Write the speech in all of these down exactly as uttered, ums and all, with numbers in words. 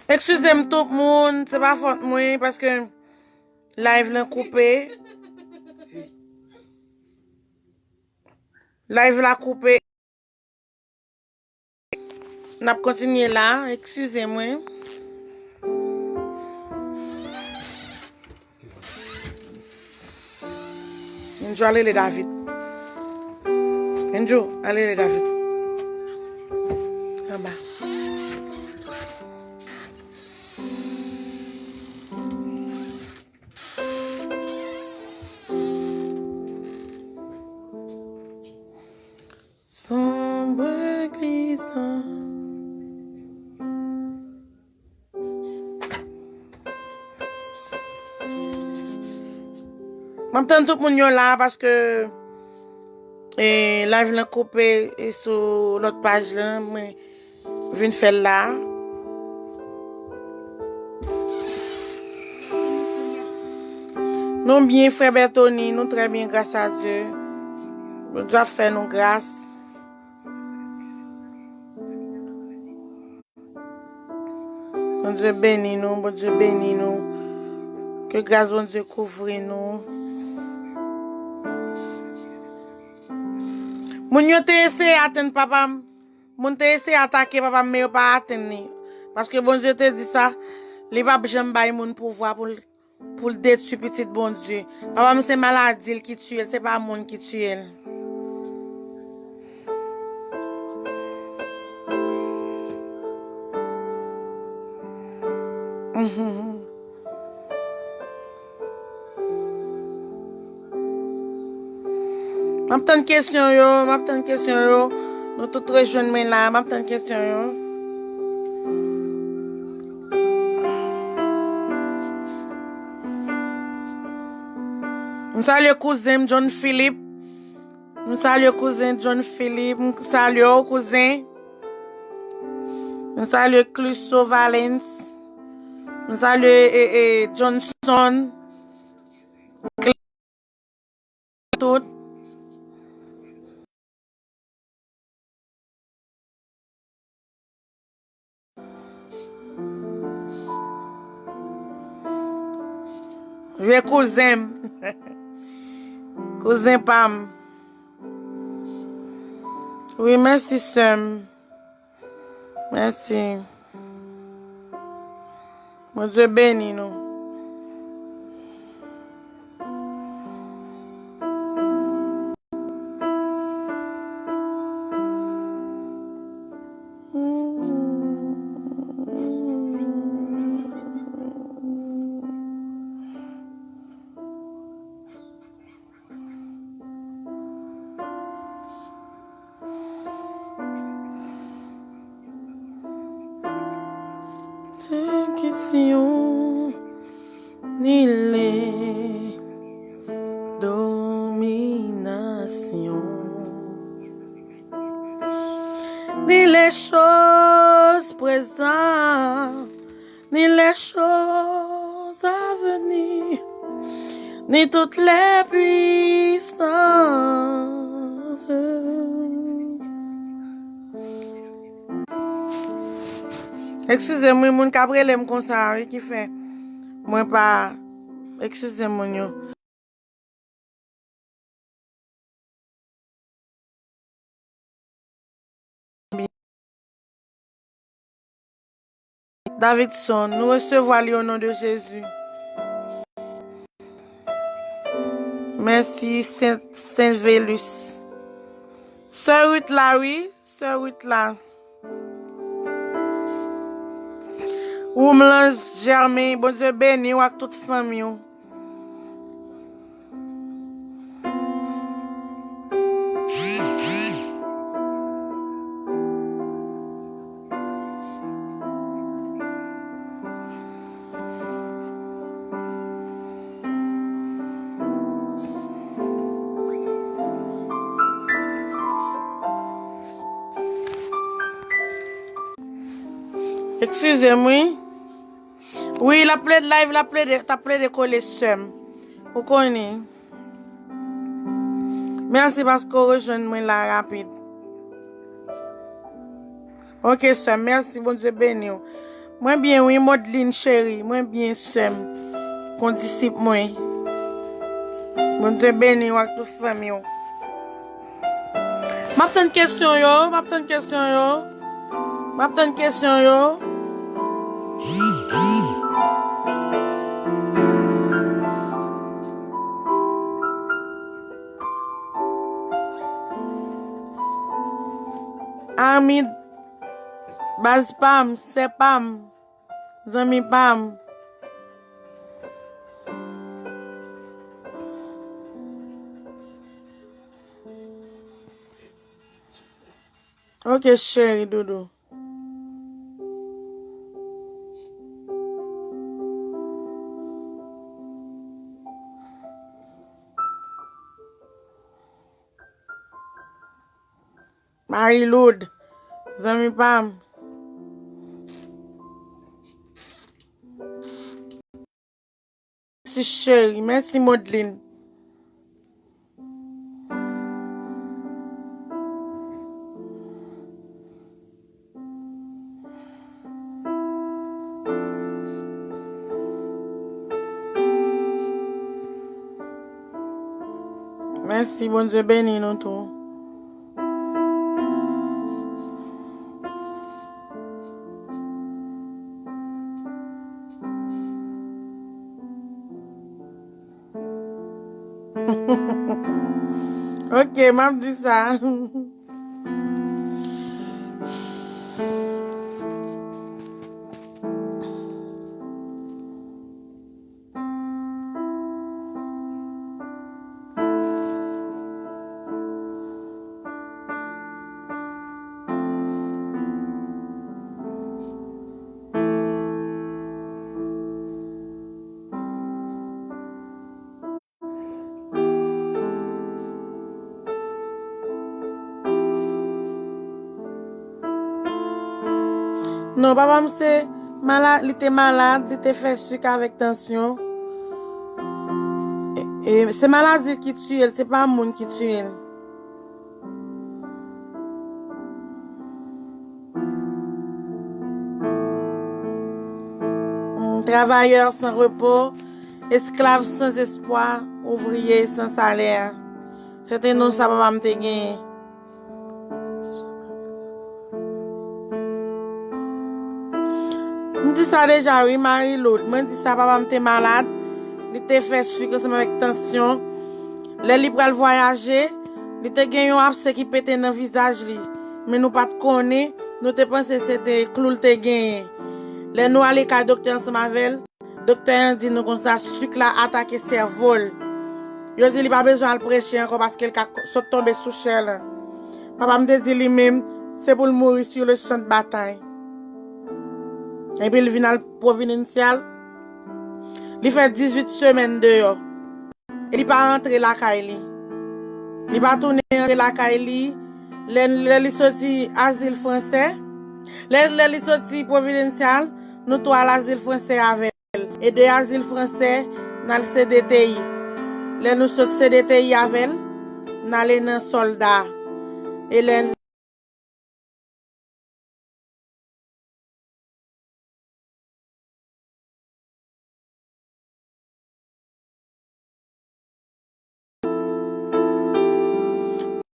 Eskize m tout moun, se pa fòt mwen, paske live lan koupe. Live la koupe. N ap kontinye la, eskize mwen. Enjo, al rele David. Enjo, al rele David. Anba. Sombre glissant. M ap tann tout moun yo la paske, e, live lan koupe, e, sou lòt paj lan, mwen vin fè l la. Nou byen, frè Bertony, nou trè byen, gras a Dye. Bondye ap fè nou gras. Bondye beni nou, Bondye beni nou. Ke gras Bondye kouvri nou. Moun yo te eseye atenn papa m. Moun te eseye atake papa m, men yo pa atenn li. Paske Bondye te di sa, li p ap janm bay moun pouvwa pou l, pou l detwi pitit Bondye. Papa m, se maladi l ki tiye l, se pa moun ki tiye l. M ap tann kesyon yo, m ap tann kesyon yo. Nou tout rejwenn mwen la, m ap tann kesyon yo. M salye kouzen m John Philippe. M salye kouzen John Philippe. M salye w, kouzen. M salye Cluso Valens. M salye, e, e, Johnson. Tout. Vye kouzen m. Kouzen pa m. Wi, mèsi, sè m. Mèsi. Bondye beni nou. Pèsekisyon, ni le dominasyon, ni les choses présentes, ni les choses à venir, ni toutes les puissances. Eskize m, wi, moun k ap rele m konsa, wi, ki fè mwen pa, eskize moun yo. Davidson, nou resevwa li o non de Jezi. Mèsi, Sen, Sen Velus. Sè Ruth la, wi. Sè Ruth la. Woumlanj Germain, Bondye beni w ak tout fanmi w. Eskize m, wi. Wi, l ap plede, live la plede, t ap plede kole sè m. Ou konnen. Mèsi paske w rejwenn mwen la rapid. Ok, sè m, mèsi, Bondye beni w. Mwen byen wi, Modline cheri, mwen byen sè m, kondisip mwen. Bondye beni w ak tout fanmi w. M ap tann kesyon yo, m ap tann kesyon yo, m ap tann kesyon yo. Ami, baz pa m, sè pa m, zanmi pa m. Ok, cheri doudou. Marie Lourdes, zanmi pa m. Mèsi cheri, mèsi Modline. Mèsi, Bondye beni nou tou. Ok, m ap di sa. Non, papa m se mala-, li te malad, li te fè sik avèk tansyon. E, e, se maladi ki tiye l, se pa moun ki tiye l. Hmm, travayè san repo, esklav san espwa, ouvriye san salè. Se te non sa papa m te genyen. M di sa deja wi, Marie Lourdes. Mwen di sa, papa m te malad. Li te fè sik ansanm avèk tansyon. Lè li pral vwayaje, li te gen yon abse ki pete nan vizaj li. Men nou pa t konnen, nou te panse se te klou l te genyen. Lè nou ale kay doktè ansanm avè l, doktè an di nou konsa, sik la atake sèvo l. Yo di li pa bezwen al preche ankò paske l ka sot tonbe sou chè lan. Papa m te di li menm, se pou l mouri sur le champ de bataille. Epi l vin al Providencial. Li fè dizuit semèn deyò. E li pa rantre lakay li. Li pa tounen rantre lakay li. Lè, lè li soti azil fransè, lè, lè li soti Providencial, nou tou al azil fransè avè l. E de azil fransè, n al C D T I. Lè nou sot C D T I avè l, n ale nan sòlda. E lè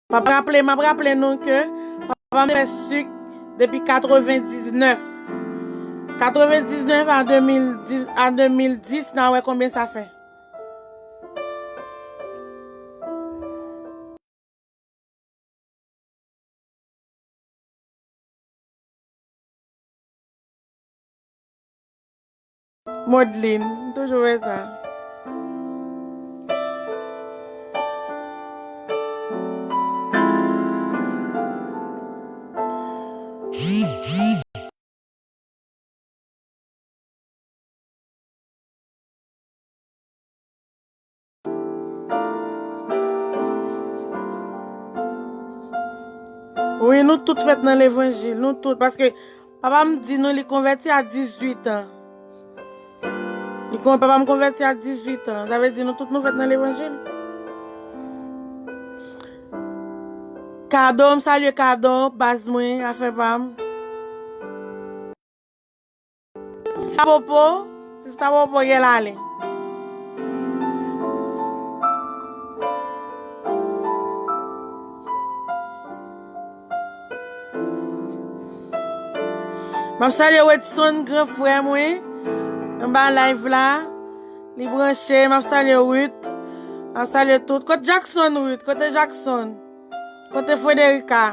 M ap raple, m ap raple nou ke papa m te fè sik depi katrevendiznèf. Katrevendiznèf a de mil dis, a de mil dis, n a wè konbyen sa fè. Modline, m toujou wè sa. Wi, nou tout fèt nan levanjil, nou tout, paske papa m di nou li konvèti a dizuit an. Li kon, papa m konvèti a dizuit an, sa vle di nou tout nou fèt nan levanjil. Kado, m salye Kado, baz mwen, afè pa m. Sista Popo, sista Popo, gen l ale. M ap salye Wedson, gran frè m, wi. Anba live la, li branche. M ap salye Ruth. M ap salye tout. Kote Jackson, Ruth? Kote Jackson? Kote Frederica?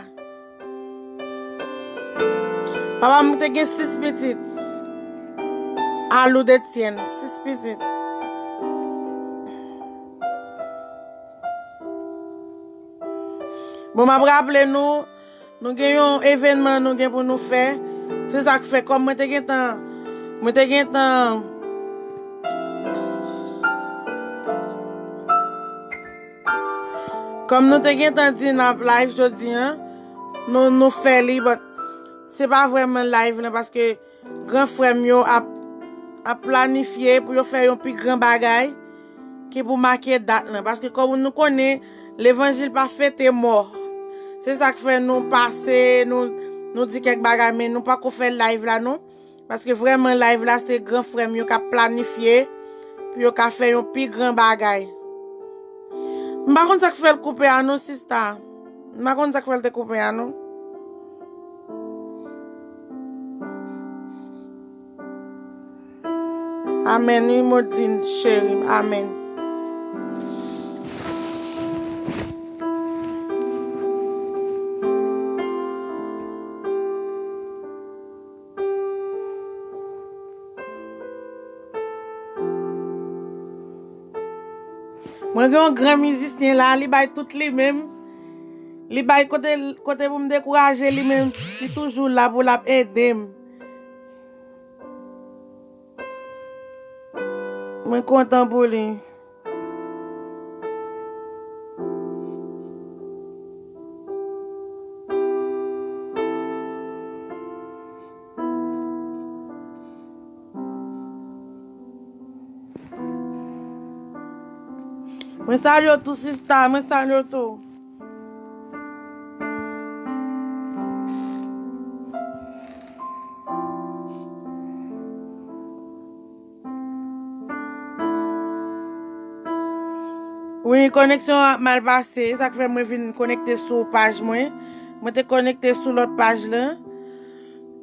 Papa m te gen sis pitit. Aloud Etienne, sis pitit. Bon, m ap raple nou, nou gen yon evènman nou gen pou nou fè. Se sa k fè, kòm mwen te gentan, mwen te gentan, kòm nou te gentan di n ap live jodi a, nou, nou fè li, but se pa vrèman live lan, paske gran frè m yo ap, ap planifye pou yo fè yon pi gran bagay ki pou make dat lan. Paske kòm nou konnen, levanjil pa fete mò. Se sa k fè nou pase, nou, nou di kèk bagay, men nou pako fè live la, non. Paske vrèman, live la, se gran frè m yo k ap planifye pou yo ka fè yon pi gran bagay. M pa konn sa k fè l koupe a, non, sista. M pa konn sa k fè l te koupe a, non. Amèn, wi, Modlin cheri m. Amèn. Mwen gen yon gran mizisyen la, li bay tout li menm. Li bay kote, kote pou m dekouraje li menm. Li toujou la pou l ap ede m. Mwen kontan pou li. Mwen salye w tou, sista. Mwen salye w tou. Wi, koneksyon an ap mal pase. Sa k fè mwen vin konekte sou paj mwen. Mwen te konekte sou lòt paj la.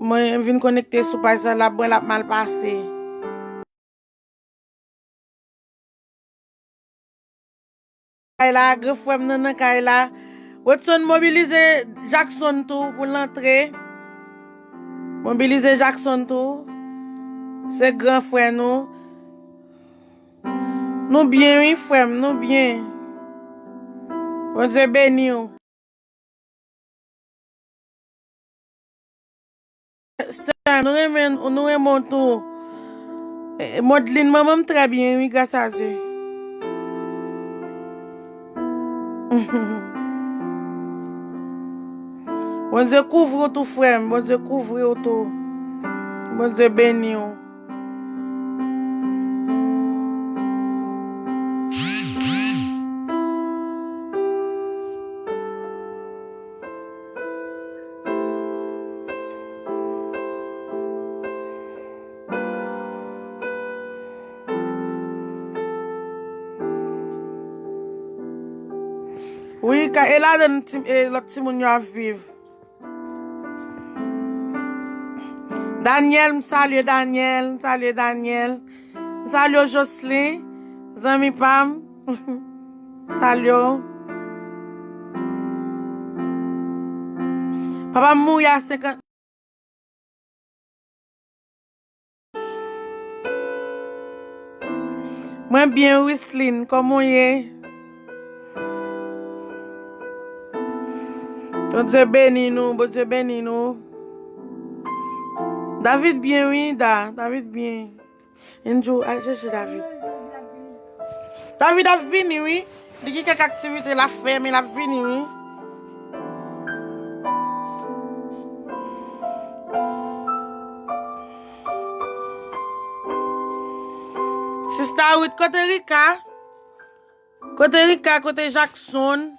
Mwen vin konekte sou paj sa la, mwen l ap mal pase. Kay la, gran frè m nan nan kay la. Wedson, mobilize Jackson tou pou l antre. Mobilize Jackson tou. Se gran frè nou. Nou byen, wi, frè m, nou byen. Bondye beni w. Sè, nou renmen, nou renmen w tou. Eh, Modlin, manman m trè byen, wi, gras a Dye. Bondye kouvri w tou, frè m. Bondye kouvri w tou. Bondye beni w. Wi, ka, e ladan ti, e lòt timoun yo ap viv. Daniel, m salye Daniel, m salye Daniel. M salye w, Jocelyn, zanmi pa m. M salye w. Papa m mouri a senkant. Mwen byen, Wislin, kòman w ye? Bondye beni nou, Bondye beni nou. David byen, wi, Da. David byen. Andrew, al chèche David. David ap vini, wi. Li gen kèk aktivite l ap fè, men l ap vini, wi. Sista Ruth, kote Rika? Kote Rika? Kote Jackson?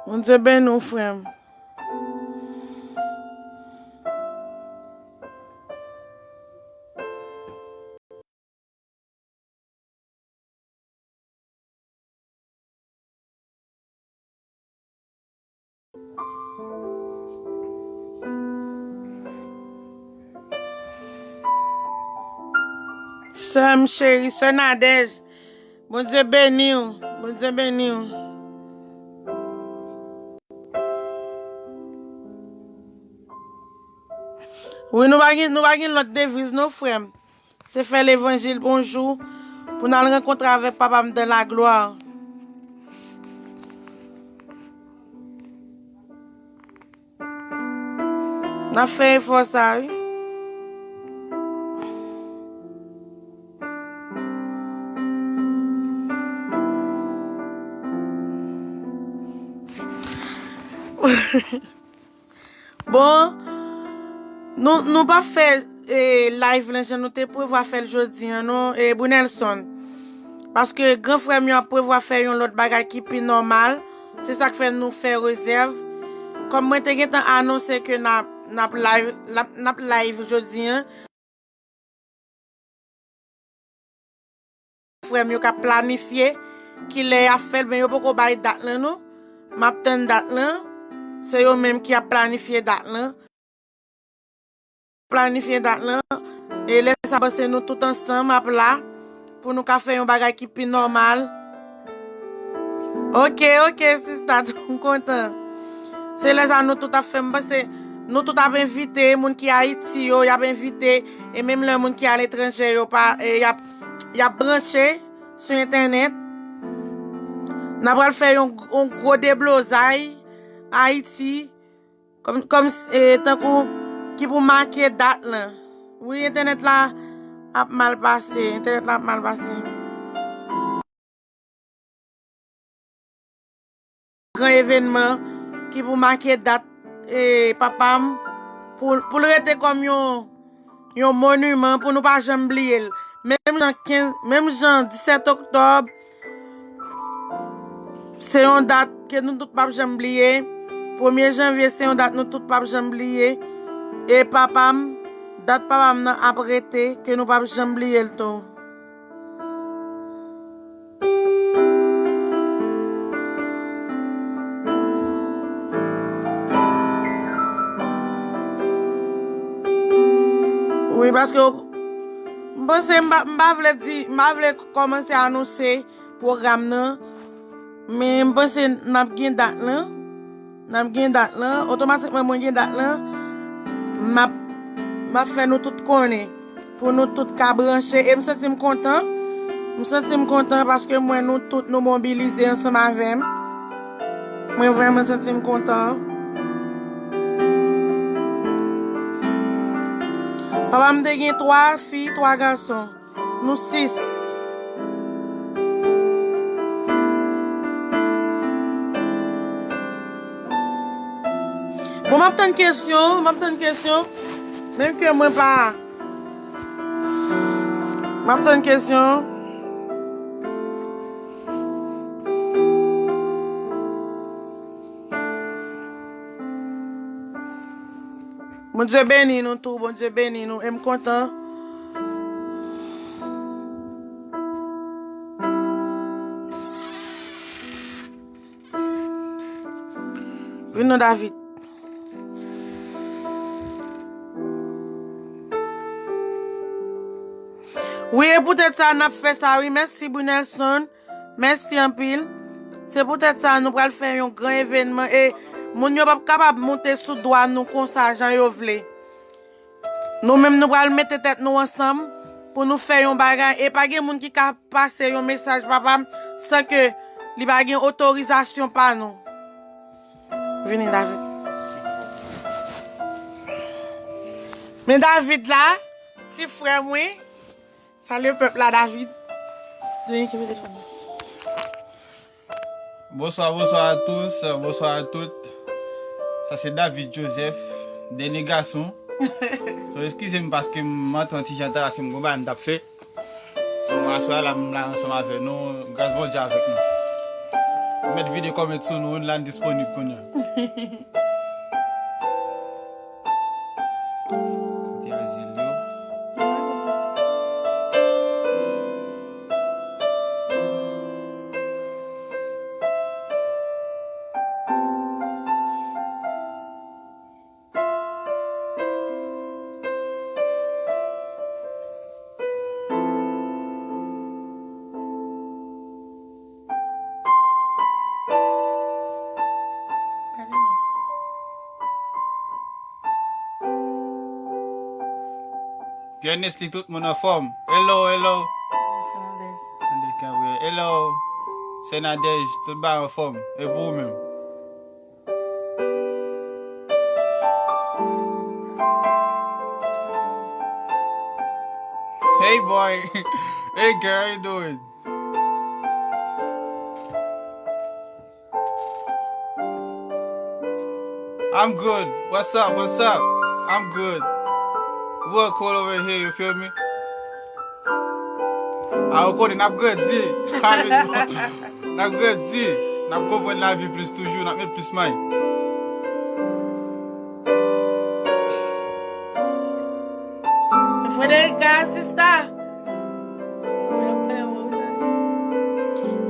Bondye beni w, frè m. Sè m cheri, sè Nadège, Bondye beni w, Bondye beni w. Wi, nou pa gen, nou pa gen lòt deviz non, frè m. Se fè levanjil bonjou pou n al rankontre avèk Papa m dan laglwa. N ap fè efò sa, wi. Bon, nou, nou p ap fè, e, live lan jan nou te prevwa fè l jodi an, non, e, Brunelson. Paske gran frè m yo ap prevwa fè yon lòt bagay ki pi nòmal. Se sa k fè nou fè rezèv. Kòm mwen te gentan anonse ke n ap, n ap live, n ap, n ap live jodi an. Frè m yo k ap planifye kilè y ap fè l, men yo poko bay dat lan, non. M ap tann dat lan. Se yo menm ki ap planifye dat lan. Planifye dat lan. E lè sa, m panse nou tout ansanm ap la pou nou ka fè yon bagay ki pi nòmal. Ok, ok, sista, m kontan. Se lè sa nou tout ap fè, m panse nou tout ap envite, moun ki Ayiti yo, y ap envite, e menm lè moun ki aletranje yo pa, e y ap, y ap branche sou entènèt. N ap pral fè yon, yon gwo deblozay Ayiti. Kòm, kòm, e, tankou ki pou make dat lan. Wi, entènèt la ap mal pase. Entènèt la ap mal pase. Gran evènman ki pou make dat, e, papa m pou, pou l rete kòm yon yon moniman pou nou pa janm bliye l. Menm jan kenz, menm jan disèt oktòb, se yon dat ke nou tout p ap janm bliye. Premye janvye, se yon dat nou tout p ap janm bliye. E papa m, dat papa m nan ap rete, ke nou p ap janm bliye l tou. Wi, paske w, m panse m pa, m pa vle di, m pa vle kòmanse anonse pwogram nan, men m panse n ap gen dat lan. N ap gen dat lan. Otomatikman, mwen gen dat lan. M ap, m ap fè nou tout konnen. Pou nou tout ka branche. E m santi m kontan. M santi m kontan paske m wè nou tout nou mobilize ansanm avè m. Mwen vrèman santi m kontan. Papa m te gen twa fi, twa gason. Nou sis. Bon, m ap tann kesyon, m ap tann kesyon. Menm ke mwen pa. M ap tann kesyon. Bondye beni nou tou, Bondye beni nou. E m kontan. Vin non, David. Wi, e poutèt sa n ap fè sa, wi. Mèsi, Brunelson. Mèsi anpil. Se poutèt sa, nou pral fè yon gran evènman e moun yo p ap kapab moute sou dwa nou konsa jan yo vle. Nou menm, nou pral mete tèt nou ansanm pou nou fè yon bagay. E pa gen moun ki ka pase yon mesaj papa m san ke li pa gen otorizasyon pa nou. Vini, David. Men David la, ti frè m, wi. Salye pèp la, David. Vini, ki mete fò. Bonsoir, bonsoir à tous, bonsoir à toutes. Sa se David Joseph, dènye gason. So, eskize m paske m antre yon ti jan ta, paske m gon bagay m t ap fè. So, aswè a la, m la ansanm avè nou, gras Bondye avèk nou. Met vide comment sou nou, nou la n disponib kounye a. Kote Azil yo? Pierre Nesly, tout moun anfòm. Hello, hello. Hello. Sè Nadège, tout bagay anfòm. E pou ou menm? Hey boy. Hey girl, how you doing? I'm good. What's up? What's up? I'm good. Real cool over here, you feel me? A, ou konnen n ap grandi. N ap grandi. N ap konprann lavi plis toujou. N ap met plis may. Frederica, sista.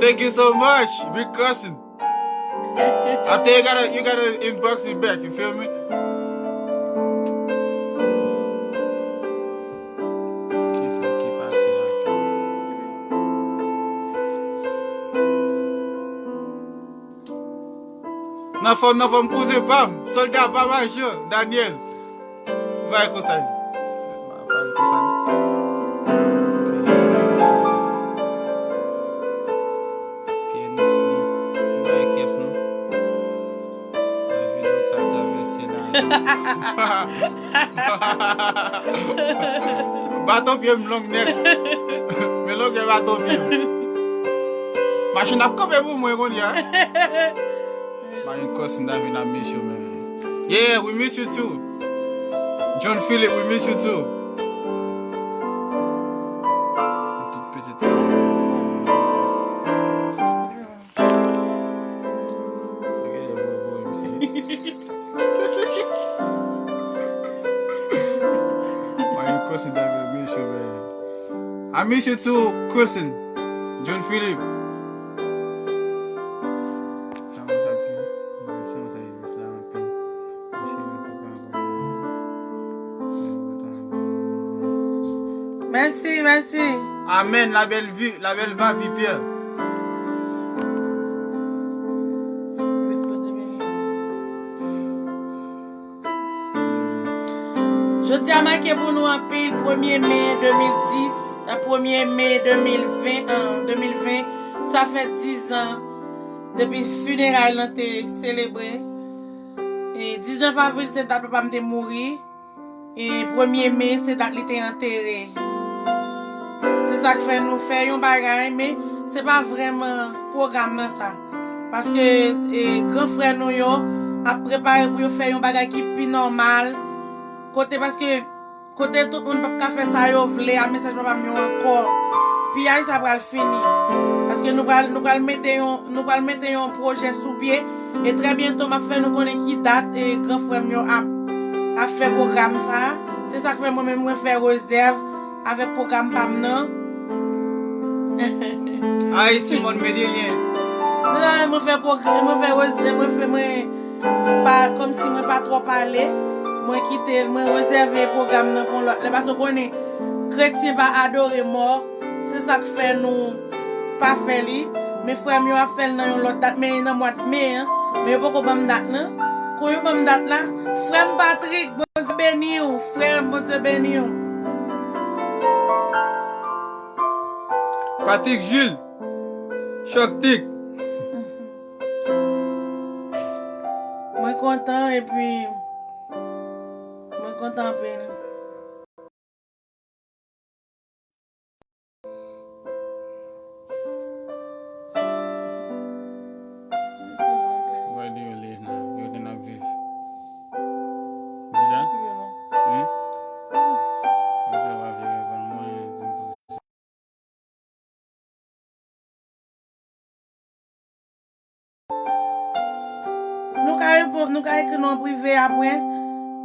Thank you so much, big cousin. After you gotta, you gotta inbox me back, you feel me? Kisa ki pase la? Nan fòm, nan fòm, kouzen pa m, sòlda pa m, Jean Daniel. Bay konsa. Bay konsa. Pierre Nesly. Bay kiyès non? Lavi nou ka travèse la. Baton pye m long nèt. Men longè baton pye m. Machin ap kanpe pou mwen kounye a. My cousin David, I miss you, man. Yeah, we miss you too. John Philip, we miss you too. Tout pitit. My cousin David, I miss you, man. I miss you too, cousin. John Philip. Mèsi, mèsi. Amen, la belle vie, la belle va vie, Pierre. Jodi a make pou nou anpil, premye me de mil dis, euh, premye me de mil ven, euh, de mil ven, sa fè diz an depi fineray lan te selebre. E diznèf avril se dat papa m te mouri. E premye me se dat li te antere. Se sa k fè nou fè yon bagay, men se pa vrèman pwogram nan sa. Paske, e, gran frè nou yo ap prepare pou yo fè yon bagay ki pi nòmal. Kote, paske kote tout moun p ap ka fè sa yo vle, a mesaj papa m yo ankò. Piyay sa pral fini. Paske nou pral, nou pral mete yon, nou pral mete yon pwojè sou pye. E trè byento, m ap fè nou konnen ki dat, e, gran frè m yo ap, ap fè pwogram sa. Se sa k fè mwen menm mwen fè rezèv avèk pwogram pa m nan. Ay, Simon Medilyen. Se sa mwen fè pwogram, mwen fè rezèv, mwen fè, mwen pa, kòmsi mwen pa twò pale. Mwen kite, mwen rezève pwogram nan pou yon lòt lè. Paske w konnen, kretyen pa adore mò. Se sa k fè nou pa fè li. Men frè m yo ap fè l nan yon lòt dat, men nan mwa me an. Men yo poko ban m dat nan. Kon yo ban m dat la, frè m Patrick, Bondye beni w, frè m, Bondye beni w. Patrick Jules, Chòktik. Mwen kontan epi mwen kontan anpil. Where do you live now? Yo gen ap viv. Deja? Wi. Mwen sa pa vle reponn mwen, di m pou reponn, nou ka ekri nou an prive apre,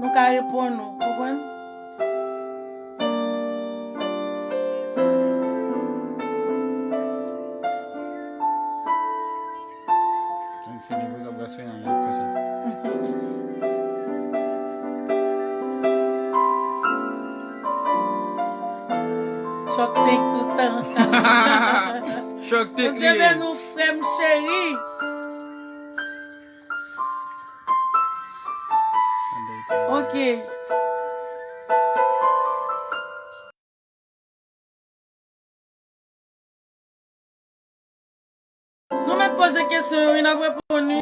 nou ka reponn ou, konprann? Ann fini, wi, k ap gaspiye nan lèt konsa. Chòk tank tout tan. Chòk tank. Bondye beni w, frè m cheri. Ok. Nou mèt poze kesyon yo, wi, n ap reponn, wi.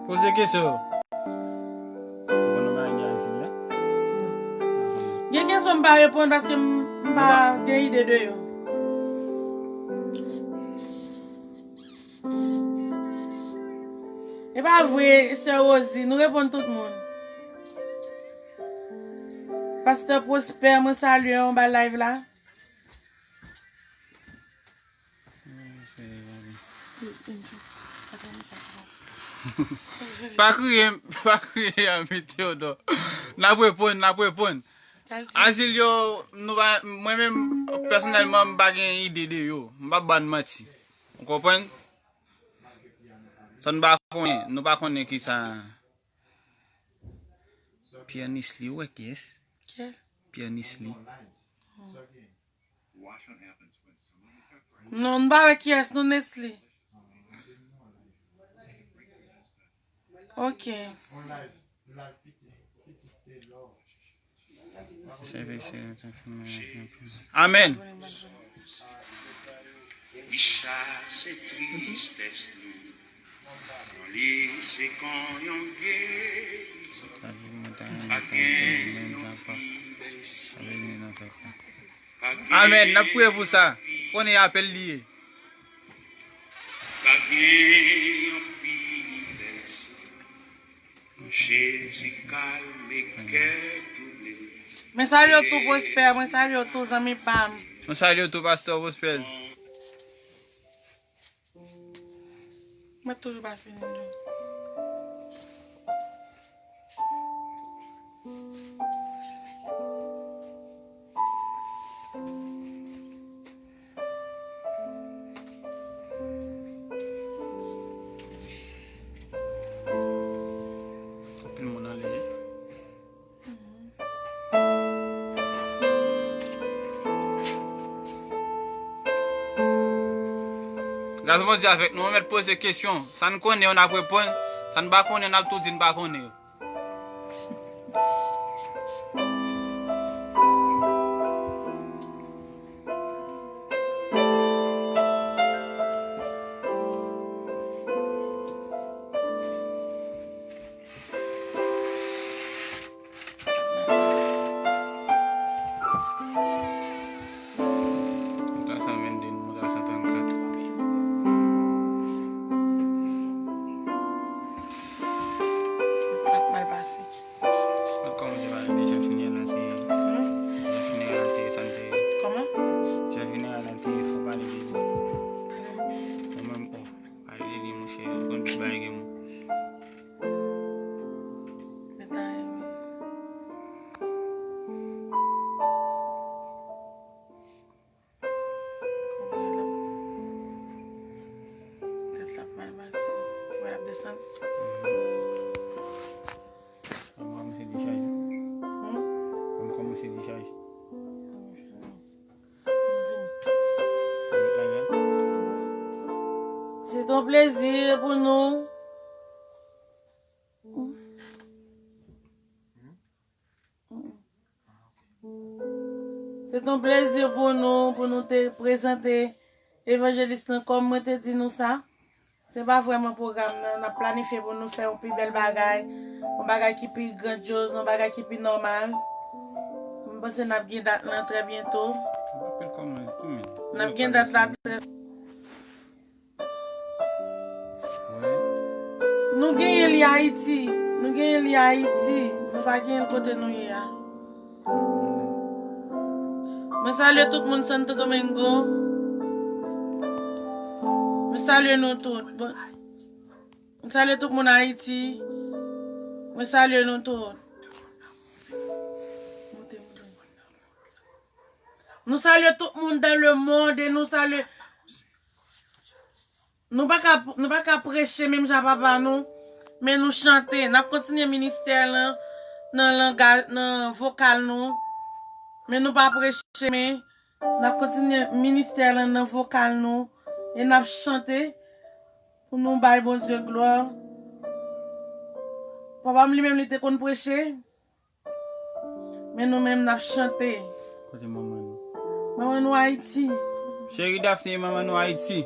Poze kesyon yo. Bon, nou pa gen azil la. Gen kesyon m pa reponn paske m, m pa gen ide de yo. E pa vre, sè Rosie, nou reponn tout moun. Pastè Prosper, mwen salye w anba live la. Pa kriye, pa kriye, a, mete yo dò. N ap reponn, n ap reponn. Azil yo, nou pa, mwen menm, pèsonèlman, m pa gen ide de yo. M p ap ba n manti. Ou konprann? Sa nou pa konnen, nou pa konnen kisa. Pierre Nisly, ou wè kiyès? Kiyès? Pierre Nisly. Non, nou pa wè kiyès, nou Nesly. Ok. Amèn. Wi, sa se tristès nou. Li se kon yon geri. Pa gen yon pi bèl. Amèn. N ap priye pou sa. Konnen apèl li ye. Pa gen yon pi bèl. Jezi kalme kè touble. Men salye w tou, Prosper. Mwen salye w tou, zanmi pa m. Mwen salye w tou, pastè Prosper. Mwen toujou pase yon jou. Anpil moun anlè. Gras Bondye avèk nou, nou mèt poze kesyon. Sa n konnen yo, n ap reponn. Sa n pa konnen, n ap tou di n pa konnen yo. Mouta san vennde, mouta san trannkat. Ak mal pase. Kòman se pale de jan fineral la te ye? Hmm? Jan fineral la te ye, sa n te ye? Kòman? Jan fineral la te ye, fò pale de li. Pale de li. Ou menm, oh, pale de li, monchè, ou konn tout bagay gen moun. Mwen ta renmen. Kòman l ap, tèt la ap mal pase. Wè l ap desann. An kòmanse dechaje. Hmm? An kòmanse dechaje. M vini. Se yon plezi pou nou. Se t yon plezi pou nou, pou nou te prezante evanjelis lan kòm mwen te di nou sa. Se pa vrèman pwogram nan, n ap planifye pou nou fè yon pi bèl bagay, yon bagay ki pi grandyoz, yon bagay ki pi nòmal. M panse n ap gen dat lan trè byento. N ap gen dat la trè Nou genyen li Ayiti. Nou genyen li Ayiti. Nou pa genyen l kote nou ye a. Mwen salye tout moun Santo Domingo. Mwen salye nou tout. Bon, mwen salye tout moun Ayiti. Mwen salye nou tout. Nou salye tout moun dans le monde e nou salye. Nou pa ka, nou pa ka preche menm jan papa nou, men nou chante. N ap kontinye ministè lan nan langaj, nan vokal nou, men nou pa preche, men n ap kontinye ministè lan nan vokal nou e n ap chante pou nou bay Bondye glwa. Papa m li menm li te konn preche. Men nou menm n ap chante. Kote manman nou? Manman nou Ayiti. Cheri Daphné, manman nou Ayiti.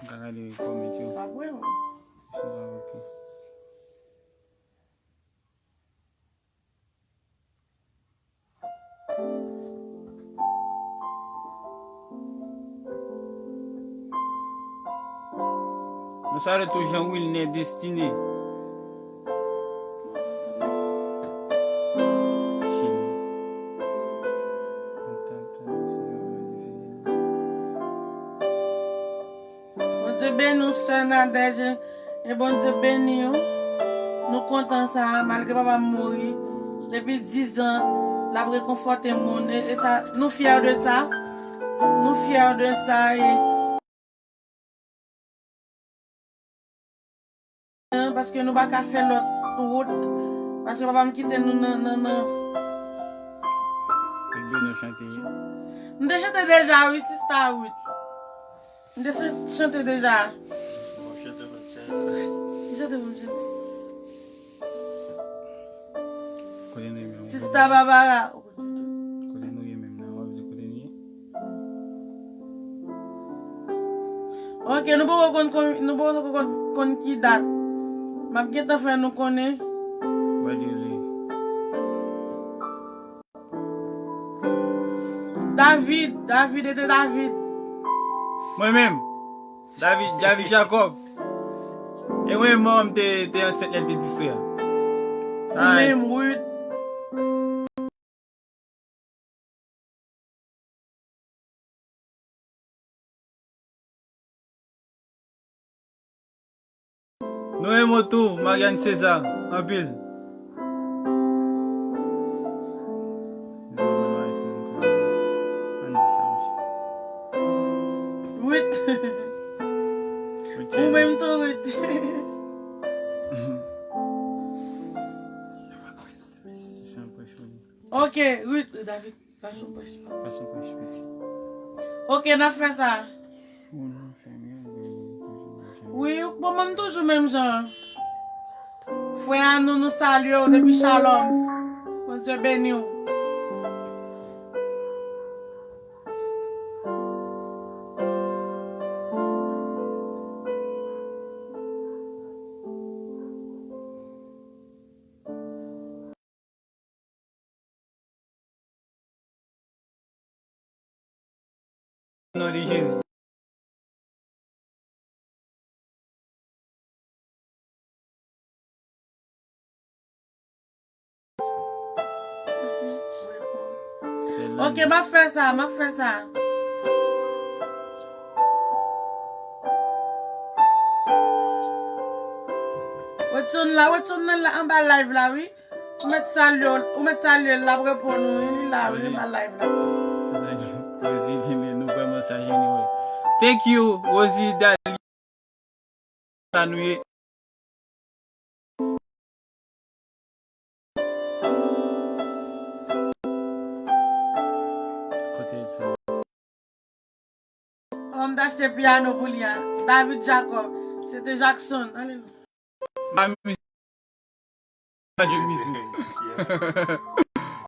M ka gade kòmantè yo. Pa vre, wi. Se pa oke. Nou salye tou Jean Wilner Destiné. Chili. Bondye beni w, sè Nadège, e Bondye beni w. Nou kontan sa, malgre papa m mouri, depi diz an, l ap rekonfòte moun, e, e sa, nou fyè de sa. Nou fyè de sa, e paske nou pa ka fè lòt wout, paske papa m kite nou nan, nan, nan. Ou bezwen chante wi. M te chante deja, wi, sista Ruth. M te chan-, chante deja. Bon, chante lòt sa. Chante pou m chante. Kote nou ye menm? Sista Barbara. Kote nou ye menm nan? W ap di kote nou ye? Ok, nou poko konn, konn, nou poko konn, konn ki dat. M ap gentan fè nou konnen. Wè de li. David, David, ete David. Mwen menm, David, David Jacob. E mwen menm, manman m te, te ansent lè l te distrè a. Ou menm, Ruth. Nou renmen w tou, Marianne César, anpil. Ruth. Ou menm tou, Ruth. Ok, Ruth, David. Pas yon pwèch, pas yon pwèch, piti. Ok, n ap fè sa. Wi, bon, mwen toujou menm jan. Frè a nou, nou salye w depi Shalom. Bondye beni w. Non de Jezi. Ok, m ap fè sa, m ap fè sa. Wetson la, Wetson nan la, anba live la, wi. Ou mèt salye, ou mèt salye, l ap reponn ou, wi, li la, wi, li pa live la. Rosie Dali, nou vrèman sa jene, wi. Thank you, Rosie Dali. Sa nou ye. Kote sa? Papa m t achte pyano pou li a. David Jacob. Se te Jackson. Ale nou. Ma mizik. Ma jwe mizik.